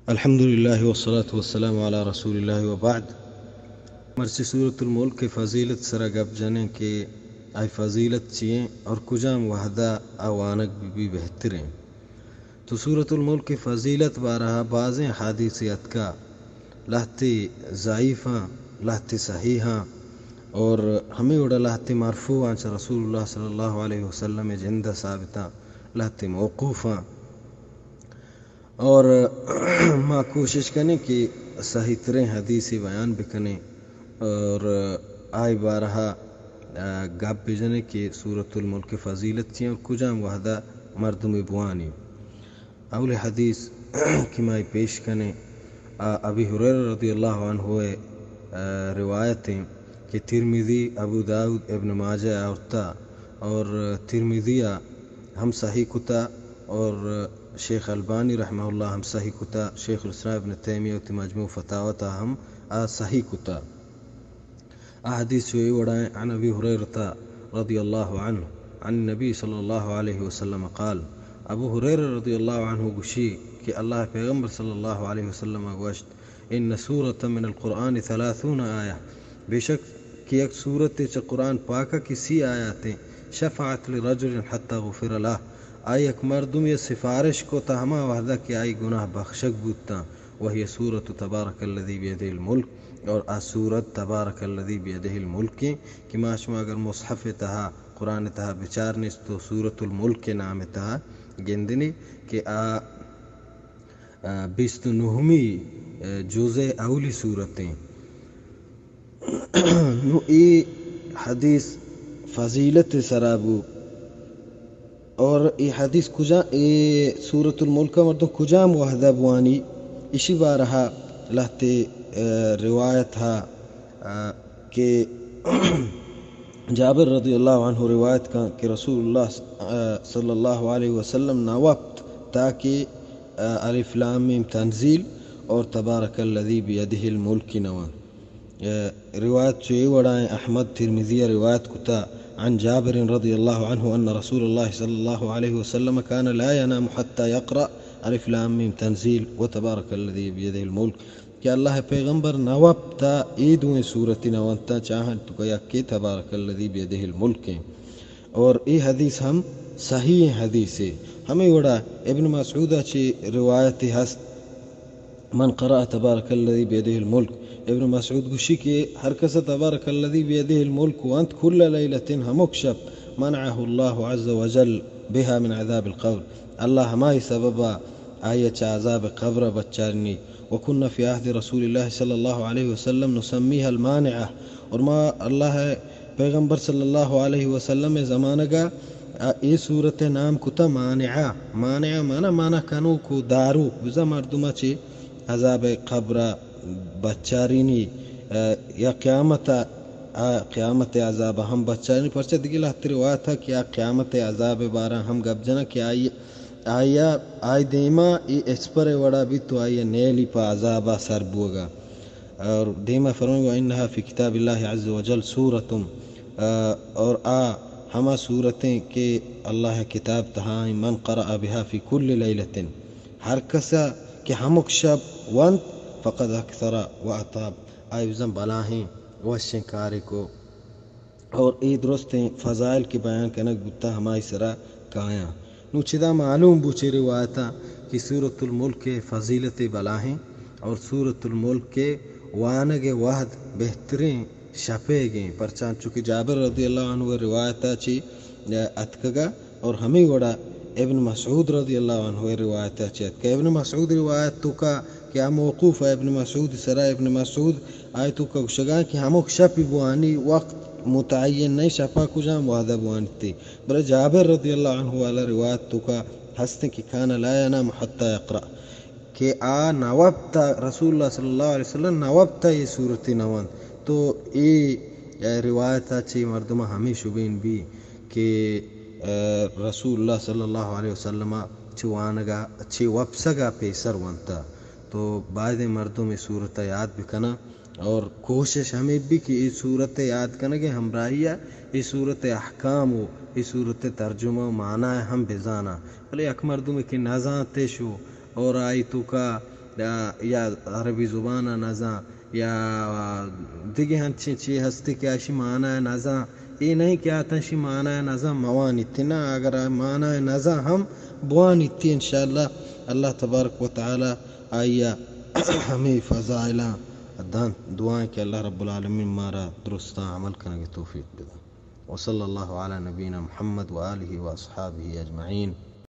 الحمدللہ والصلاة والسلام علی رسول اللہ وبعد۔ مرچی سورۃ الملک ءِ فضیلت سرا گپ جنیں کہ آئی فضیلت چی ایں اور کجام وہدا آ وانگ بہ بی بہتریں۔ تو سورۃ الملک ءِ فضیلت بارہا بازیں حدیث اتکا، لہتے ضعیفاں، لہتے صحیحاں، اور ہمے وڑا لہتے مرفوعاں چہ رسول اللہ صلی اللہ علیہ وسلم ءِ جند ءَ ثابتاں، لہتے موقوفاں۔ اور ما کوشش کنیں کہ صحیح تریں حدیثے بیان بکنیں اور آئی بارہا، آ، گپ بجنیں کہ سورۃ الملک ءِ فضیلت چی ایں اور کجام وہدا مردمے بوانی۔ اولی حدیث کہ ما پیش کنیں، آ، ابی ہریرہ رضی اللہ عنہ ءِ، آ، روایت ایں کہ ترمذی، ابو داؤد، ابن ماجہ ءَ آورتا اور ترمذی ءَ ہم صحیح کتا اور شیخ البانی رحمہ اللہ ہم صحیح کتا، شیخ الاسلام ابن تیمیہ وتی مجموع فتاوی تہا ہم آ صحیح کتا۔ آ حدیث چو اے وڑا ایں، عن ابی ہریرہ رضی اللہ عنہ عن النبی صلی اللہ علیہ وسلم قال، ابو ہریرہ رضی اللہ عنہ گوشی کہ اللہ ءِ پیغمبر صلی اللہ علیہ وسلم ءَ گوشت، ان سورۃ من القرآن ثلاثون آیہ، بے شک کہ یک سورتے چہ قرآن پاک ءَ کہ سی آیاتیں، شفعت لرجل حتی غفر لہ، آ یک مردمے ءَ سفارش کتا ہما وہدا کہ آئی گناہ بخشگ بوتاں، وہی سورۃ تبارک الذی بیدہ الملک، اور آ سورت تبارک الذی بیدہ الملک ایں کہ ما شما اگر مصحف ءِ تہا، قرآن ءِ تہا بچارنیں تو سورۃ الملک ءِ نام ءِ تہا گندنی کہ آ، آ، بیست و نہمی، آ، جز ءِ اولی سورت ایں۔ نوں اے حدیث فضیلت ءِ سرا بو۔ اور اے حدیث کجا، اے سورۃ الملک ءَ مردم کجام وہدا بوانی، اشی بارہا لہتے، آ، روایت ہا، آ، کہ جابر رضی اللہ عنہ روایت کن کہ رسول اللہ، آ، صلی اللہ علیہ وسلم نہ وپت تاکہ، آ، الف لام میم تنزیل اور تبارک الذی بیدہ الملک نہ ونت۔ آ، روایت چو اے وڑا ایں، احمد ترمذی ءَ روایت کتا، عن جابر رضی اللہ عنہ ان رسول اللہ صلی اللہ علیہ وسلم کان لا ینام حتی یقرأ الف لام میم تنزیل و تبارک الذی بیدہ الملک، کہ اللہ ءِ پیغمبر نہ وپتا اے دوئیں سورتے نہ ونتا، چاہاں توکا یکے تبارک الذی بیدہ الملک ایں۔ اور اے حدیث ہم صحیح حدیثے۔ ہمے وڑا ابن مسعود ءَ چہ روایتے ہست، من قرأ تبارک الذی بیدہ الملک، ابن مسعود گوشی کہ ہر کس تبارک الذی بیدہ الملک ونت کل لیلۃ، ہمک شپ، منعہ اللہ عز وجل بها من عذاب القبر، اللہ ہمائی سببا آئی ءَ چہ عذاب قبر ءَ بچارینی۔ وکنا فی عہد رسول اللہ صلی اللہ علیہ وسلم نسمیها المانعہ، اور ما اللہ ءِ پیغمبر صلی اللہ علیہ وسلم ءِ زمانگ ءَ آ، اے سورت ءِ نام کتا مانعہ۔ مانعہ مانا، مانا کنوک و داروک، بزاں مردم ءَ چہ عذاب قبر ءَ بچارینی، آ، یا قیامت ءَ، آ، قیامت ءِ عذاب ءَ ہم بچارینی۔ پرچہ دگہ لہتے روایت ءَ کہ آ قیامت ءِ عذاب ءِ بارہ ءَ ہم گپ جناں کہ آئی، آئی ءَ، آئی دیما اے اسپر ءِ وڑا بیت و آئی ءِ نیلی پہ عذاب ءَ سر بوگ ءَ۔ اور دیما فرمائے، وانها فی کتاب اللہ عز وجل سورۃ، آ، اور آ ہما سورتیں کہ اللہ ءِ کتاب تہا ایں، من قرأ بها فی کل لیلۃ، ہر کسا کہ ہمک شپ ونت، فقد اکثر و اطاب، آئی بزاں بلاہیں وشیں کارے کو۔ اور اے درستیں فضائل کہ بیان کنگ بوتا ہمائی سرا کایاں۔ نوں چدا معلوم بو چہ روایتاں کہ سورۃ الملک ءِ فضیلت بلاہیں اور سورۃ الملک ءِ وانگ ءِ وہد بہتریں شپیگیں، پرچا انچو کہ جابر رضی اللہ عنہ ءِ روایت ءَ چہ اتکگا اور ہمے وڑا ابن مسعود رضی اللہ عنہ ءِ روایت ءَ چہ اتکا۔ ابن مسعود روایت توکا کہ آ موقوف ءَ ابن مسعود سرا، ابن مسعود آئی توکا گوشگا کہ ہمک شپ بوانی، وقت متعین نہیں، شپا کجام وہدا بوانیت۔ بلے جابر رضی اللہ عنہ والا روایت توکا ہستیں کہ کان لا ینام حتی یقرأ، کہ آ نہ وپتا، رسول اللہ صلی اللہ علیہ وسلم نہ وپتا اے سورتے نہ ونت۔ تو اے، اے روایت ءَ چہ مردم ءَ ہمے شبین بی کہ، اے، رسول اللہ صلی اللہ علیہ وسلم ءَ چہ وانگ ءَ، چہ وپسگ ءَ پیسر ونتا۔ تو بایدیں مردم اے سورت ءَ یاد بکناں۔ اور کوشش ہمے بی کہ اے سورت ءِ یاد کنگ ءِ ہمراہی ءَ اے سورت ءِ احکام و اے سورت ءِ ترجمہ و معنی ءَ ہم بزاناں۔ بلے یک مردمے کہ نہ زانت اش و اور آئی توکا یا، یا عربی زبان ءَ نزاں، یا دگہ انچیں چی ہستی کہ آشی معنی ءَ نزاں، اے نہیں کہ آتاں شی معنی ءَ نزاں موانیت۔ نہ، اگر آ معنی ءَ نزاں ہم بوانیت، انشاءاللہ اللہ تبارک و تعالی آئی ءَ ہمے فضائلاں دنت۔ دعائیں کہ اللہ رب العالمین مارا درستاں عمل کنگ ءِ توفیق بدنت۔ وصلی اللہ علی نبینا محمد و آلہ و اصحابہ اجمعین۔